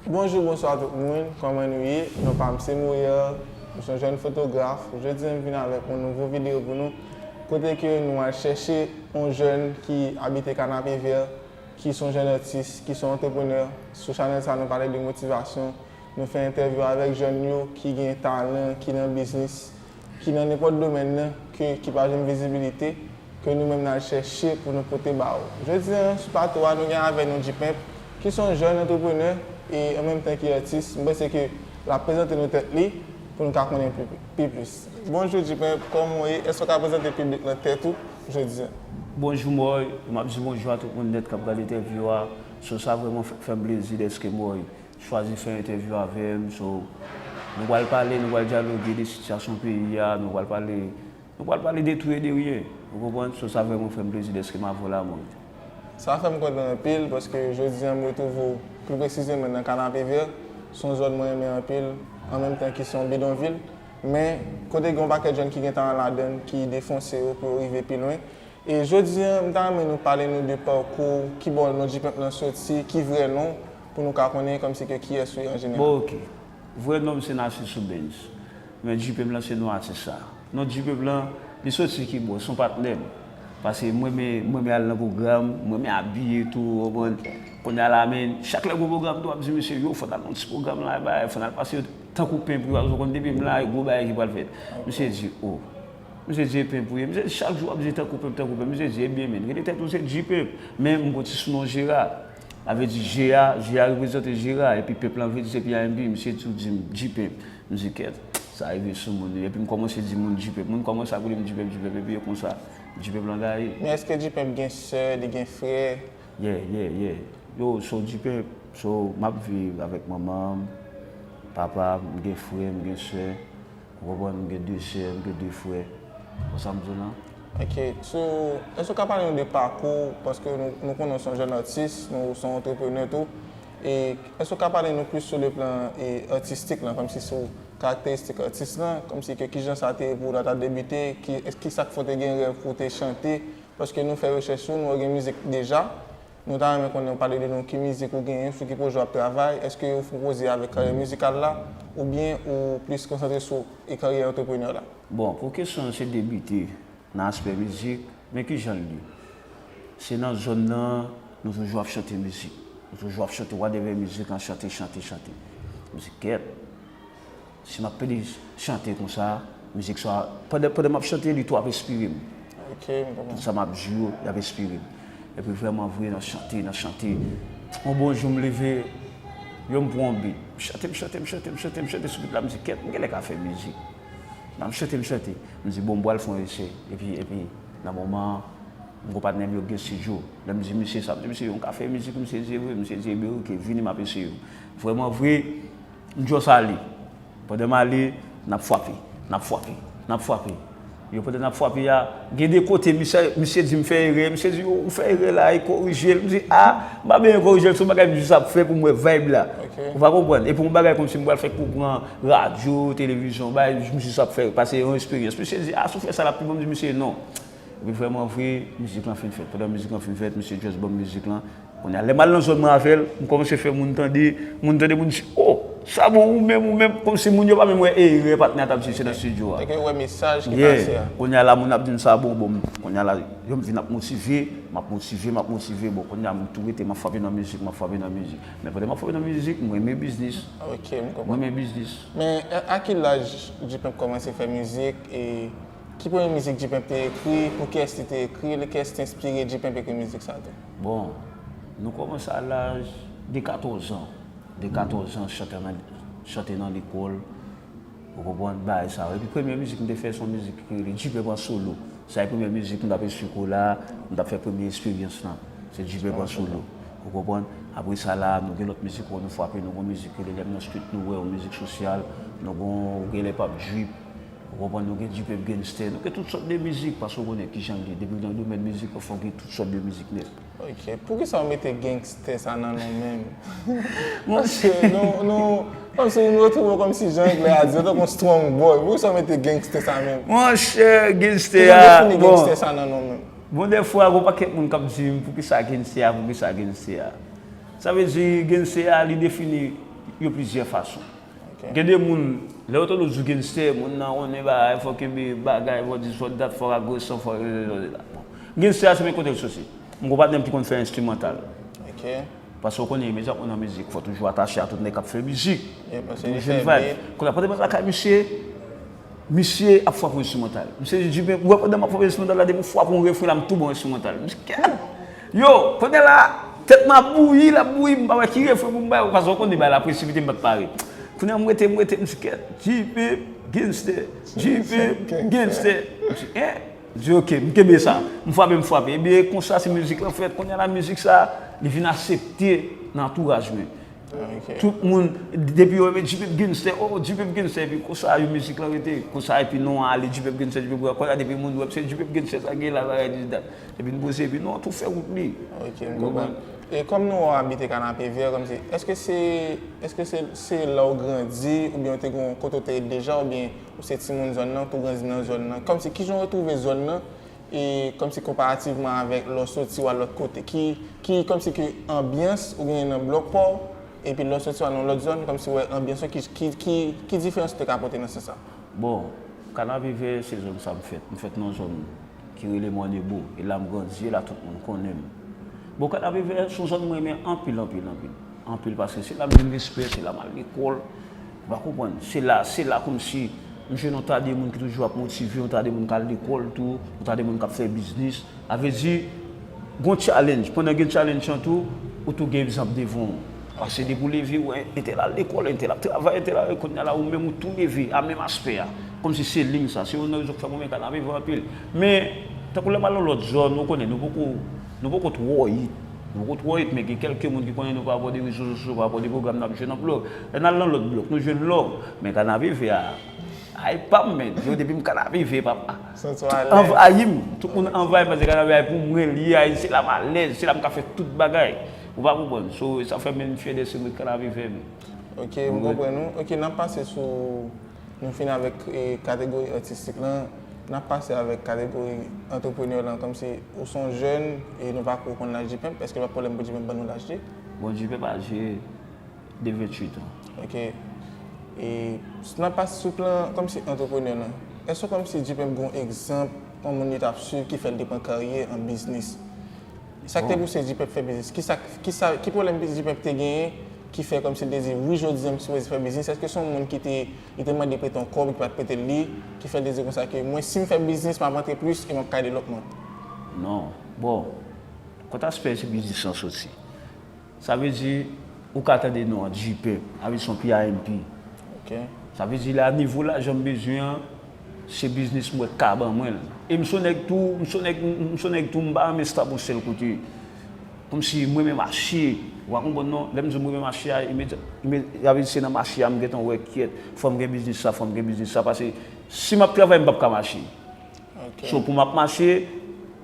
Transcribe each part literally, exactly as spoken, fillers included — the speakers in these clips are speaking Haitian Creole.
Bonjou, bonswa tout moun, kòman nou ye? Non pa m se Moyar, m se yon jèn fotograf. Jodi a m vin avèk yon nouvo videyo pou nou, kote ke nou al chèche yon jèn ki abite Kanapevè, ki se yon jèn atis, ki se yon antreprenè. Sou chanèl sa, nou pale de motivasyon, nou fè entèvyou avèk jèn yo ki gen talan, ki nan biznis, ki nan nenpòt domèn nan, ke, ki pa jwenn vizibilite, ke nou menm n al chèche pou nou pote ba ou. Jodi a, sou plato a, nou gen avè nou G-Pimp, ki se yon jèn antreprenè, e an menm tan ki atis. M panse ke l ap prezante nou tèt li pou nou ka konnen pi, pi plis. Bonjou G-Pimp, kòman w ye? Èske w ka prezante piblik lan tèt ou jodi a? Bonjou Moy, m ap di bonjou a tout moun nèt k ap gade entèvyou a. So sa vrèman fè, fè m plezi dèske Moy chwazi fè entèvyou avè m. So, nou pral pale, nou pral dyaloge de sitiyasyon peyi a, nou pral pale, nou pral pale de tou e de ryen. Ou konprann? So, sa vrèman fè m plezi dèske m avè w la, Moy. Sa fè m kontan anpil, paske jodi a m retwouve w pli presizeman nan Kanapevè, se yon zòn mwen renmen anpil, an menm tan ki se yon bidonvil, men kote gen yon pakèt jèn ki gen talan ladan l, ki defonse yo pou yo rive pi lwen. E jodi a, m ta renmen nou pale nou de pakou w, ki bò non G-Pimp lan soti, ki vrè non w, pou nou ka konnen kòmsi ke kiyès ou ye an jeneral. Bon, ok. Vrè non m se Narcisse Oubens. Men G-Pimp lan se non atis sa. Non G-Pimp lan, li soti ki bò, se yon patnè m. Paske m renmen, m renmen al nan pwogram, m renmen abiye tou, w konprann? Kounye a la, men, chak lè gen pwogram tou, w ap di misye, yo, fò n al nan ti pwogram la, bay, fò n al pase tankou Pimp, yo, ou konn depi m la, e gwo bagay ki pral fèt. Misye di, o. Misye di e Pimp ou ye. Misye di chak jou w ap di tankou Pimp, tankou Pimp. Misye di, ebyen, men, rele tèt ou se G-Pimp. Men m gon ti sou non Jera. Sa vle di G a, G a reprezante Jera, epi Pimp lan vle di se P I M P. Misye tou di m G-Pimp. M di, kèt, sa rive sou moun wi. Epi m kòmanse di moun G-Pimp. Moun kòmanse ap rele m G-Pimp, G-Pimp, epi yo konsa. G-Pimp lan gaye. Men èske G-Pimp gen sè, li gen frè? Yeah, yeah, yeah. Yo, so G-Pimp, so m ap viv avèk manman m, papa m, m gen frè, m gen sè. Ou konprann, m gen de sè, m gen de frè. Konsa m di w lan. Ok, so, èske w ka pale nou de pakou w? Paske nou, nou konnen w se yon jèn atis, nou, w se yon antreprenè tou. E èske w ka pale nou plis sou le plan e, atistik lan, kòmsi sou karakteristik atis lan, kòmsi ke kijan sa te ye pou w lè w t ap debite, ki, kisa k fè w te gen rèv pou w te chante? Paske nou fè rechèch sou ou, nou wè w gen mizik deja. Nou ta renmen konnen w pale de nou, ki mizik ou genyen, sou ki pwojè w ap travay, èske ou fè koze avèk karyè mizikal la, oubyen ou plis konsantre sou e karyè antreprenè la? Bon, pou kesyon an se debite nan aspè mizik, men kijan l ye? Se nan zòn nan, nou toujou ap chante mizik. Nou toujou ap chante whatever mizik lan, chante, chante, chante. M di, kèt, si m ap pede chante konsa, mizik sa, pandan, pandan m ap chante, li tou ap enspire m. Ok, m konprann. Tout sa m ap di yo, y ap enspire m. Epi vrèman vre, nan chante, nan chante. Yon bon jou, m leve, yo m pran yon beat. M chante, m chante, m chante, m chante, m chante sou beat la, m di, kèt, m genlè ka fè mizik. Nan m chante, m chante. M di, bon, m pral fè yon esèy. Epi, epi, nan moman an, m gon patnè m yo k gen estidyo. Lè m di misye sa, m di, misye, yo m ka fè mizik, misye di, vre, misye di, ebyen, ok, vini, m ap eseye w. Vrèman vre, m just ale. Pandan m ale, n ap frape, n ap frape, n ap frape. Yo, pandan n ap frape a, gen de kote, misye, misye di m fè erè, misye di, yo, ou fè erè la, e korije l. M di, a, m pa bezwen korije l, se yon bagay m jis ap fè pou m wè vibe la. Ok. Ou pa konprann? E pou yon bagay kòmsi m pral fè kou pran radyo, televizyon, bagay, m jis ap fè, paske se yon eksperyans. Misye di, a, si w fè sa, l ap pi bon, m di misye, non. Epi vrèman vre, mizik lan fin fèt. Pandan mizik lan fin fèt, misye just ban m mizik lan. Kounye a, lè m al nan zòn mwen avè l, m kòmanse fè moun tande, moun tande, moun di, o, sa bon, ou menm, ou menm, kòmsi moun yo pa menm wè erè patnè a t ap di se nan estidyo a. Ok, ou wè mesaj ki pase a. Kounye a la, moun ap di m sa bon, bon, kounye a la, yo m vin ap motive, m ap motive, m ap motive, bon, kounye a, m tou rete, m ap frape nan mizik, m ap frape nan mizik. Men pandan m ap frape nan mizik, m renmen biznis. Ok, m M konprann. renmen biznis. Men a, a ki laj G-Pimp kòmanse fè mizik e ki premye mizik G-Pimp te ekri, pou kiyès li te ekri l, kiyès te enspire G-Pimp ekri mizik sa tou? Bon, nou kòmanse a laj de katòz an. De katòz an, chante nan, chante nan lekòl. Ou konprann bagay sa yo. Epi premye mizik m te fè, se yon mizik ki rele G-Pimp an solo. Sa e premye mizik m t ap eswiko la, m t ap fè premye eksperyans lan. Se G-Pimp an solo. Ou konprann? Apre sa la, nou gen lòt mizik wè nou frape, nou gen yon mizik ki rele Lè m nan street, nou wè yon mizik sosyal, nou gen, gen Lè p ap drip. Ou konprann, nou gen G-Pimp Gangster, nou gen tout sòt de mizik, paske w konnen kijan l ye. Depi w nan domèn mizik, fò w gen tout sòt de mizik nèt. Ok, poukisa w mete gangster sa nan non menm? Paske nou, nou, kòmsi nou retwouve w kòmsi jan anglè a di, antanke yon strong boy. Poukisa w mete gangster sa menm? Monchè, gangster Kijan w a, defini bon. Gangster sa nan non menm? Bon, dèfwa, gon pakèt moun k ap di m, poukisa gangster a, poukisa gangster a? Sa vle di, gangster a, li defini yo plizyè fason. Gen de moun, lè yo tande w di w gangster, moun nan konnen bagay, fòk kenbe bagay, fòk dis, fòk dat, fòk agresan, fòk la. Bon. Gangster a se men kote l soti. M gon patnè m ki konn fè enstrimantal. Paske w konnen, imedyatman nan mizik, fò toujou atache a tout nèg k ap fè mizik. Toujou jwenn vibe. Kounye a, pandan m al lakay misye, misye ap frape yon enstrimantal. Misye di, "Jipe, ou wè pandan m ap frape enstrimantal la, depi m frape yon refren la, m tou ba w enstrimantal." M di, "Kèt!" Yo, kounye a la, tèt mwen ap bouyi, l ap bouyi, m pa wè ki refren pou m ba yo, paske w konnen bagay la presipite, m pa t pare. Kounye a, m rete, m rete, m di, "Kèt, Jipe, gangster, Jipe, gangster." M di, "Hein?" M di, "Ok, m kenbe sa." M frape, m frape. Ebyen, konsa, se mizik lan fèt. Kounye a la, mizik sa, li vin aksepte nan antouraj mwen. Tout moun, depi yo renmen G-Pep Gangster, oh, G-Pep Gangster, epi konsa, yo mizik lan rete. Konsa, epi non ale, G-Pep Gangster, G-Pep Gangster. Konsa, depi moun wè, se G-Pep Gangster sa gen la, bagay di dat. Epi n poze, epi non, tou fè wout li. Ok, m konprann. E kòm nou wè w abite Kanapevè, kòmsi, èske se, èske se, se la w grandi, oubyen w te gen yon kote w te ye deja, oubyen ou se timoun zòn nan, ou tou grandi nan zòn nan? Kòmsi, kijan w retwouve zòn nan, e kòmsi konparativman avèk lè w soti w al lòt kote? Ki, ki kòmsi ki anbyans ou genyen nan blòk pa w, epi lè w soti w al nan lòt zòn, kòmsi w wè anbyans lan, ki, ki, ki, ki diferans ou te ka pote nan sans sa? Bon, Kanapevè, se zòn sa m fèt. M fèt nan zòn ki rele Mòn Ebo. E la m grandi, e la tout moun konnen m. Bon, Kanapevè, se yon zòn mwen renmen anpil, anpil, anpil. Anpil, paske se la m jwenn respè, se la m al lekòl. Ou pa konprann? Se la, se la kòmsi m jwenn yon ta de moun ki toujou ap motive, yon ta de moun k al lekòl tou, yon ta de moun k ap fè biznis. Sa vle di, gon challenge. Pandan gen challenge lan tou, ou tou gen egzanp devan w. Paske depi w leve, ou wè entèl al lekòl, entèl ap travay, entèl al, kounye a la, ou menm ou tou leve, a menm aspè a. Kòmsi se liy sa, se youn nan rezon k fè mwen renmen Kanapevè anpil. Men, tankou lè m al nan lòt zòn, ou konnen, nou poko, nou poko twò hit. Nou poko twò hit, men gen kèlke moun ki konnen nou pa rapò de rezo sosyo, pa rapò de pwogram n ap jwe nan blòk. Lè n al nan lòt blòk, nou jwenn love. Men Kanapevè a, ay pa m, men, yo depi m Kanapevè, papa. Tout anvayi m. Tout moun anvayi m, paske Kanapevè a pou mwen li ye, ay, se la m alèz, se la m ka fè tout bagay. Ou pa konprann? So, sa fè menm m fyè de se mwen Kanapevè, men. Ok, m konprann ou. Ok, n ap pase sou, nou fini avèk, e, kategori atistik lan, n ap pase avèk kategori antreprenè lan, kòmsi ou se yon jèn, e nou pa ko konn laj G-Pep, èske pa pwoblèm pou G-Pep ban nou laj li? Bon, G-Pep aje de venntuit an. Ok. E n ap pase sou plan kòmsi antreprenè lan. Èske kòmsi G-Pep gon egzanp, yon moun li t ap swiv ki fè l te pran karyè an biznis? Sa k te pouse G-Pep fè biznis? Kisa, kisa, ki pwoblèm G-Pep te genyen ki fè kòmsi l te di, "Wi, jodi a, m sipoze fè biznis"? Èske se yon moun ki te, li te mande prete yon kòb, ki pa t prete l li, ki fè l te di konsa ke, "Mwen, si m fè biznis, m ap antre plis e m ap ka ede lòt moun"? Non. Bon, kot aspè se biznis lan soti? Sa vle di, ou ka tande non an G-Pep, sa vle di se yon P I M P. Ok. Sa vle di la, nivo lajan m bezwen an, se biznis m wè k ka ban mwen l. E m se yon nèg tou, m se yon nèg, m se yon nèg tou, m pa renmen stop yon sèl kote. Kòmsi mwen renmen mache, ou pa konprann non? Lè m di m renmen mache a, imedya-, imedya-, sa vle di se nan mache a m gentan wè kyèt, fò m gen biznis sa, fò m gen biznis sa, paske si m ap travay, m p ap ka mache. Ok. So, pou m ap mache,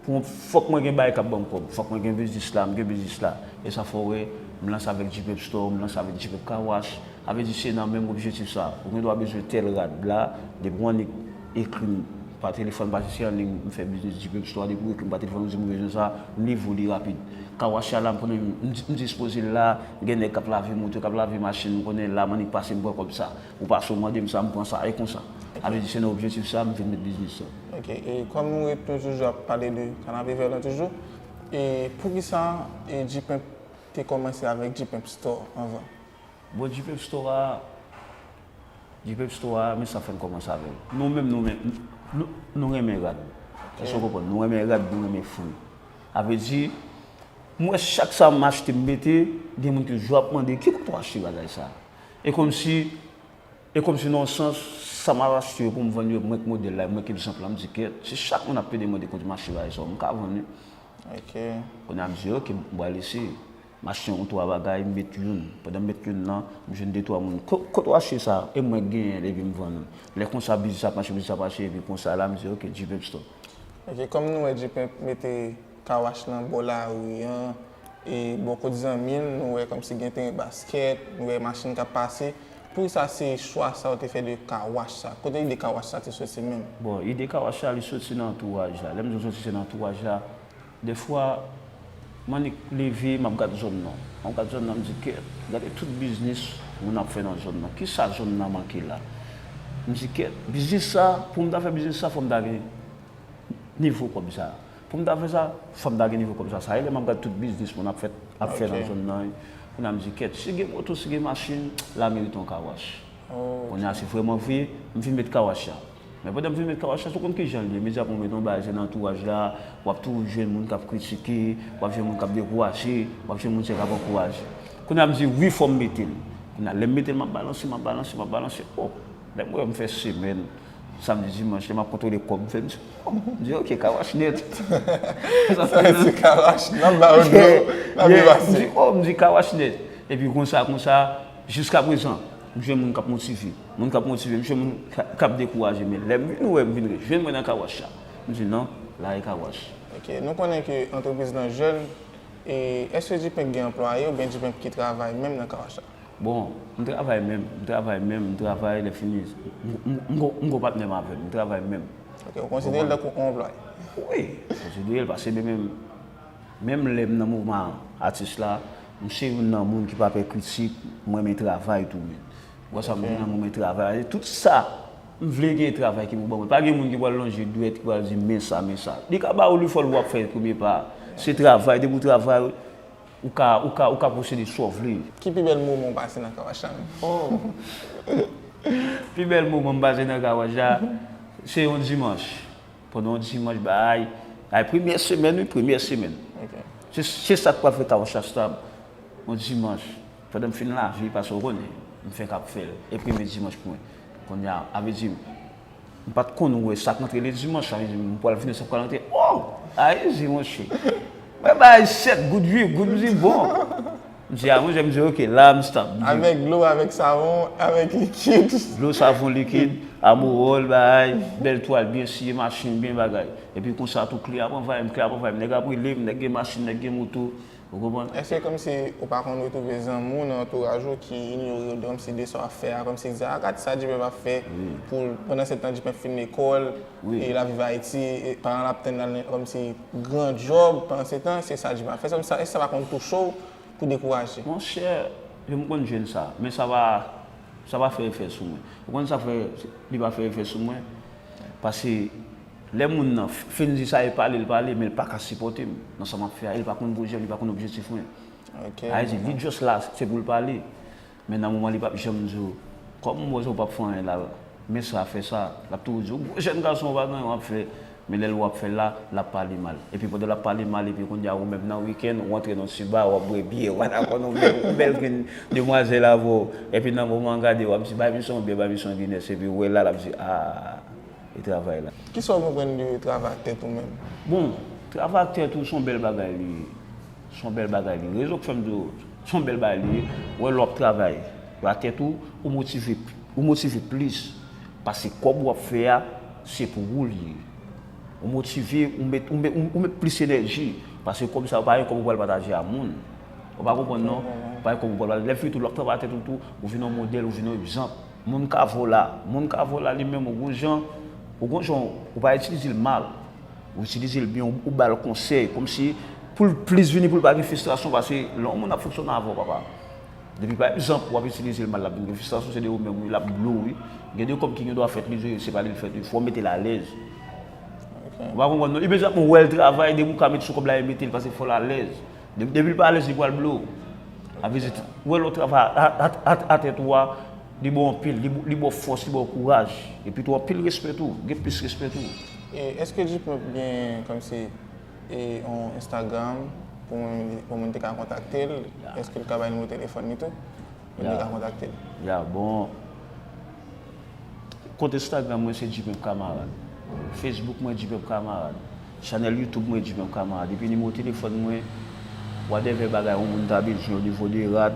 pou m, fòk mwen gen bagay k ap ban m kòb. Fòk mwen gen biznis la, m gen biznis la. E sa fè w wè, m lanse avèk G-Pep Store, m lanse avèk G-Pep Car Wash. Sa vle di se nan menm objektif sa. Ou gen dwa bezwen tèl rad la, depi w annik ekri m pa telefòn, paske se an liy m fè biznis G-Pep Store, depi w ekri m pa telefòn, ou di m bezwen sa, m livre w li rapid. Car Wash la, m konnen m, m di-, m dispoze l la, gen nèg k ap lave moto, k ap lave machin, m konnen la, m annik pase, m pran kòb sa. Ou pase, ou mande m sa, m pran sa, e konsa. Sa vle di se nan objektif sa m vin met biznis sa. Ok, e kòm nou ret, nou toujou ap pale de Kanapevè lan toujou, e poukisa, e, G-Pep te kòmanse avèk G-Pep Store anvan? Bon, G-Pep Store a, G-Pep Store a, men sa fè n kòmanse avè l. Nou menm, nou men, nou, nou renmen rad. Èske w konprann? Nou renmen rad, nou renmen fri. Sa vle di, m wè chak sa m achte, m mete, gen moun ki toujou ap mande, "Ki kote w achte bagay sa?" E kòmsi, E kòmsi nan yon sans, sa m ap achte yo pou m vann yo, mwen k modèl la, mwen k egzanp la, m di kèt, si chak moun ap pede mande kote m achte bagay sa yo, m ka vann wi. Ok. Kounye a m di, ok, m pral eseye. M achte yon twa bagay, m met youn. Pandan m met youn nan, m jwenn de twa moun, "Ko-, kote w achte sa?" E mwen k genyen l, epi m vann l. Lè konsa, biznis ap mache, biznis ap mache, epi konsa la, m di, ok, G-Pep Store. Ok, kòm nou wè G-Pep mete Car Wash lan bò lari an, e bò kot zanmi l, nou wè kòmsi gen teren baskèt, nou wè machin k ap pase. Poukisa se chwa sa w te fè de Car Wash sa? Kote ide Car Wash sa te soti menm? Bon, ide Car Wash sa, li soti nan antouraj la. Lè m di w soti, se nan antouraj la. Dèfwa, m annik leve, m ap gad zòn nan. M ap gad zòn nan, m di, "Kèt, gade tout biznis moun ap fè nan zòn nan. Kisa zòn nan manke la?" M di, "Kèt, biznis sa, pou m ta fè biznis sa, fò m ta gen nivo kòb sa. Pou m ta fè sa, fò m ta gen nivo kòb sa." Sa e lè m ap gad tout biznis moun ap fè, ap fè nan zòn nan. Kounye a m di, "Kèt, si gen moto, si gen machin, la merite yon kawash." Kounye a se vrèman vre, m fin met kawash la. Men pandan m fin met kawash la, se w konn kijan l ye. Medya pou w met yon bagay, se nan antouraj la, w ap toujou jwenn moun k ap kritike, w ap jwenn moun k ap dekouraje, w ap jwenn moun se k ap ankouraje. Kounye a m di, "Wi, fò m mete l." Kounye a lè m mete l, m ap balanse, m ap balanse, m ap balanse. O, lè m wè m fè semèn, samdi, dimanch, lè m ap kontwole kòb, m fè, m di, "O," m di, "Ok, kawash nèt." Sa vle di kawash, n ap ba yo dlo, n ap pase. M di, "O," m di, "kawash nèt." Epi konsa, konsa, jiska prezan, m jwenn moun k ap motive. Moun k ap motive m, se moun k ap dekouraje m. Men lè m vin wè, m vin rejwenn mwen nan kawash la. M di, "Non, la e kawash." Ok, nou konnen ke antrepriz lan jèn, e èske Djipenk gen anplwaye oubyen Djipenk ki travay menm nan kawash la? Bon, m travay menm, m travay menm, m travay lè fini. M, m, m, m gon, m gon patnè m avè m, m travay menm. Ok, ou konsidere l tankou yon anplwaye? Wi, m konsidere l paske menm, menm lè m nan mouvman atis la, m se youn nan moun ki pa pè kritik, m renmen travay tou, men. Ou wè sa, m nan mouvman travay. Tout sa, m vle gen travay ki pou ban mwen. Pa gen moun ki pral lonje dwèt, ki pral di, "Men sa, men sa." Li ka ba ou li fò l, w ap fè premye pa. Se travay, depi w travay, ou ka, ou ka, ou ka posede sa w vle. Ki pi bèl moman w pase nan kawash la menm? Oh! Pi bèl moman m pase nan kawash la, se yon dimanch. Pandan yon dimanch, bay, bay premyè semèn, wi, premyè semèn. Ok. Se, se sa k pral fè kawash la stab. Yon dimanch, pandan m fin lave, paske w konnen, m fenk ap fè l. E premye dimanch pou mwen. Kounye a, a vle di, m pa t konn wè sa k antre le dimanch, sa vle di, m pral vini, sa k pral antre. Oh! Ayiti, monchè. Mwen bay sèt goud, uit goud, m di, "Bon." M di, "A, monchè," m di, "Ok, la, m stop." M di, avèk dlo, avèk savon, avèk likid. Dlo, savon, likid, amowòl, bay, bèl twal, byen siye, machin, byen bagay. Epi konsa, tou kle ap anvayi m, kle ap anvayi m. Nèg ap rele m, nèg gen machin, nèg gen moto. Ou konprann? Èske kòmsi ou pa konn retwouve zanmi w nan antouraj ou ki inyore w kòmsi de sa w ap fè a, kòmsi di, "A, gad sa Djipenk ap fè," pou pandan se tan Djipenk fin lekòl, e l ap viv Ayiti, e paran l ap tann l al nan kòmsi gran djòb, pandan se tan, se sa Djipenk ap fè. Kòmsi sa, èske sa pa konn touche w pou dekouraje? Monchè, yo m konn jwenn sa, men sa pa, sa pa fè efè sou mwen. Ou konn sa fè, li pa fè efè sou mwen? Paske lè moun nan f-, fin di sa, e pale l pale, men l pa ka sipòte m nan sa m ap fè a, e l pa konn pwojè m, li pa konn objektif mwen. Ok. Sa vle di, li just la, se pou l pale. Men nan moman li p ap janm di w, kòm m wè w p ap fè anyen la, men sa, fè sa, l ap toujou di w, "Gwo jèn gason, w pa gen anyen w ap fè." Men lè l wè w ap fè l la, l ap pale mal. Epi pandan l ap pale mal, epi kounye a ou menm nan wikenn, ou antre nan ti ba, w ap bwè byè, w pa dakò non, w bèl, w bèl grenn demwazèl avè w. Epi nan moman gade, w ap di, "Bay misye yon byè, bay misye yon Guinness," epi ou wè l la, l ap di, "A." E travay la. Kisa w konprann de travay ak tèt ou menm? Bon, travay ak tèt ou se yon bèl bagay li ye. Se yon bèl bagay li ye. Rezon k fè m di w se yon bèl bagay li ye, ou wè lè w ap travay ak tèt ou, ou motive, ou motive plis. Paske kòb w ap fè a, se pou ou li ye. Ou motive, ou met, ou met, ou, ou met plis enèji. Paske kòb sa yo pa gen kòb ou pral pataje a moun. Ou pa konprann non? Pa gen kòb ou pral pataje. Lè fini tou, lè w ap travay ak tèt ou tou, ou vin yon modèl, ou vin yon egzanp. Moun ka vo la. Moun ka vo la li menm, ou gon jan, ou gon jan, ou pa itilize l mal. Ou itilize l byen, ou, ou ba l konsèy, kòmsi pou l plis vini, pou l pa gen fristrasyon, paske lè yon moun ap fonksyone avè w, papa, depi pa egzanp, w ap itilize l mal, l ap vin gen fristrasyon, se de ou menm, wi, l ap blo w, wi. Gen de kòb ki gen dwa fèt li, se pa li l fèt li, fò w mete l alèz. Ou pa konprann non? Li bezwen ap wè l travay, depi ou ka mete sou kòb la, e mete l, paske fò l alèz. De-, depi l pa alèz, li pral blo w. Sa vle di, ou wè lè w travay a, a, a, a, a tèt ou a, li ba w anpil, li, li ba w fòs, li ba w kouraj. Epi tou, anpil respè tou, gen plis respè tou. E èske Djipenk gen, kòmsi, e, yon Instagram pou moun, pou moun te ka kontakte l? Èske l ka bay nimewo telefòn li tou? Pou moun te ka kontakte l? Ya, bon. Kont Instagram mwen se Djipenk Kamarad. Facebook mwen Djipenk Kamarad. Chanèl YouTube mwen Djipenk Kamarad. Epi nimewo telefòn mwen, whatever bagay yon moun ta bezwen o nivo de rad,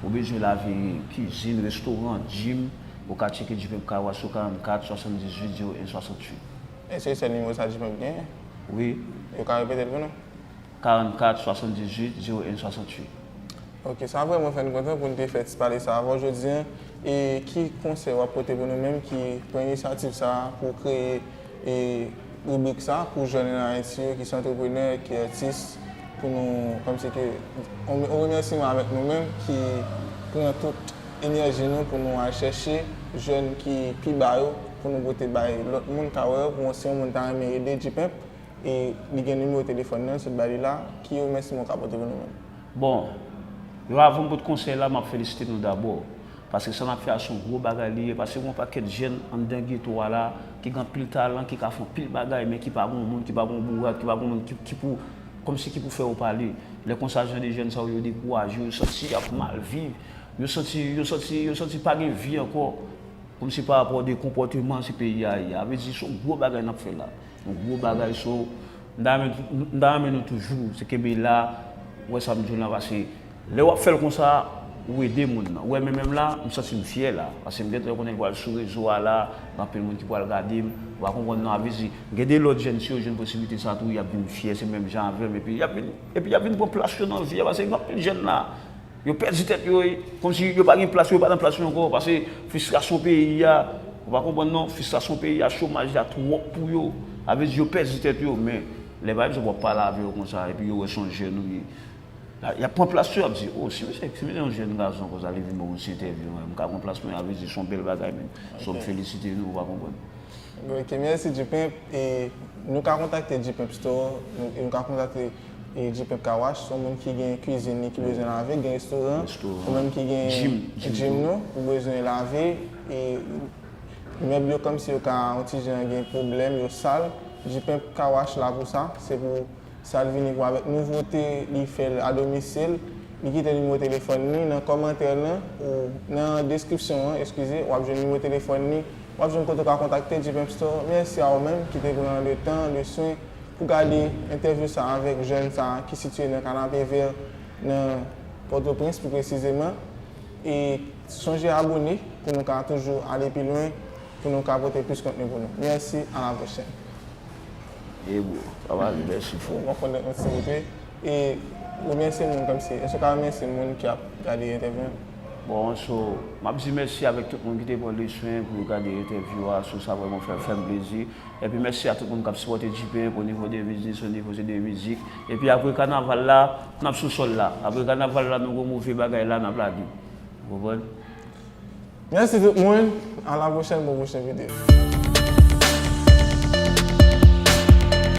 ou bezwen lave kizin, restoran, gym, ou ka tcheke Djipenk Kawas sou karannkat, swasanndizuit, zewo en, swasanntuit. Èske se sèl nimewo sa Djipenk genyen? Wi. Ou ka repete l pou nou? Karannkat, swasanndizuit, zewo en, swasanntuit. Ok, sa vrèman fè n kontan pou n te fè ti pale sa avè w jodi a. E ki konsèy w ap pote pou nou menm ki pran inisyativ sa a pou kreye, e, ribrik sa a pou jèn an Ayiti yo ki se antreprenè, ki atis, Pou nou, kòmsi ke, yon, yon remèsiman avèk nou menm ki pran tout enèji nou pou nou al chèche jèn ki pi ba yo, pou nou pote bay lòt moun ka wè yo, pou si yon moun ta renmen ede G-Pimp, e li gen nimewo telefòn nan, sot ba li la, ki remèsiman w ka pote pou nou menm? Bon, yo, avan m pote konsèy la, m ap felisite nou dabò. Paske sa n ap fè a se yon gwo bagay li ye. Paske gen yon pakèt jèn anndan geto a la, ki gen anpil talan, ki ka fè anpil bagay, men ki pa gen yon moun, ki pa gen yon bourak, ki pa gen yon moun ki, ki pou, kòmsi ki pou fè yo pale. Lè konsa, jan de jèn sa yo, yo dekouraje, yo santi y ap mal viv, yo santi, yo santi, yo santi pa gen vi ankò. Kòmsi pa rapò de konpòteman se peyi a ye. A vle di, se yon gwo bagay n ap fè la. Yon gwo bagay, so, m ta renmen, m ta renmen nou toujou, se kenbe la, ou wè sa m di w lan, paske lè w ap fè l konsa, ou ede moun nan. Ou wè, men menm la, m santi m fyè la, paske m gentan konnen l pral sou rezo a la, gen anpil moun ki pral gade m, ou pa konprann non, a vle di, gen de lòt jèn, si yo jwenn posiblite sa tou, y ap vin fyè, se menm jan avè m, epi y ap vin, epi y ap vin pran plas yo nan vi a, paske gen anpil jèn la, yo pèdi tèt yo, wi. Kòmsi yo pa gen plas yo, yo pa nan plas yo ankò. Paske fristrasyon peyi a, ou pa konprann non, fristrasyon peyi a, chomaj la twòp pou yo. A vle di yo pèdi tèt yo, men lè pa egzanp w ap pale avè yo konsa, epi yo wè se yon jèn ou ye. La, y ap pran plas yo, y ap di, o, si misye, si misye yon jèn gason konsa, li vin ban mwen ti entèvyou, m ka pran plas mwen, a vle di se yon bèl bagay, men. So, m felisite nou, ou pa konprann. Ok, mèsi G-Pimp. E nou ka kontakte G-Pimp Store, nou, nou ka kontakte e G-Pimp Car Wash, se yon moun ki gen kwizin li ki bezwen lave, gen restoran, ou menm ki gen gym nou, ou bezwen lave, e mèb yo kòmsi yo ka yon ti jan gen pwoblèm, yo sal, G-Pimp Car Wash la pou sa, se pou sa l vini pou avèk nouvote, li fè l a domisil, li kite nimewo telefòn li nan kòmantè lan, ou nan deskripsyon an, eskize, w ap jwenn nimewo telefòn li, w ap jwenn kote w ka kontakte G-Pimp Store. Mèsi a ou menm ki te pran le tan, le swen pou gade entèvyou sa avèk jèn sa ki sitiye nan Kanapevè, nan Pòtoprens pi presizeman. E sonje abone pou nou ka toujou ale pi lwen, pou nou ka pote plis kontni pou nou. Mèsi, a la pwochèn. E bro, travay, mèsi frè. Mwen konnen mwen se wote. E remèsye moun kòmsi. Èske w ka remèsye moun ki ap gade entèvyou an? Bon, so, m ap di mèsi avèk tout moun ki te pran le swen pou yo gade entèvyou a, so sa vrèman fè, fè m plezi. Epi mèsi a tout moun k ap sipòte G-Pimp o nivo de biznis, o nivo de mizik. Epi apre kanaval la, n ap sou sòl la. Apre kanaval la, nou gon move bagay la, n ap lage. Ou konprann? Mèsi tout moun. A la pwochèn pou pwochen videyo.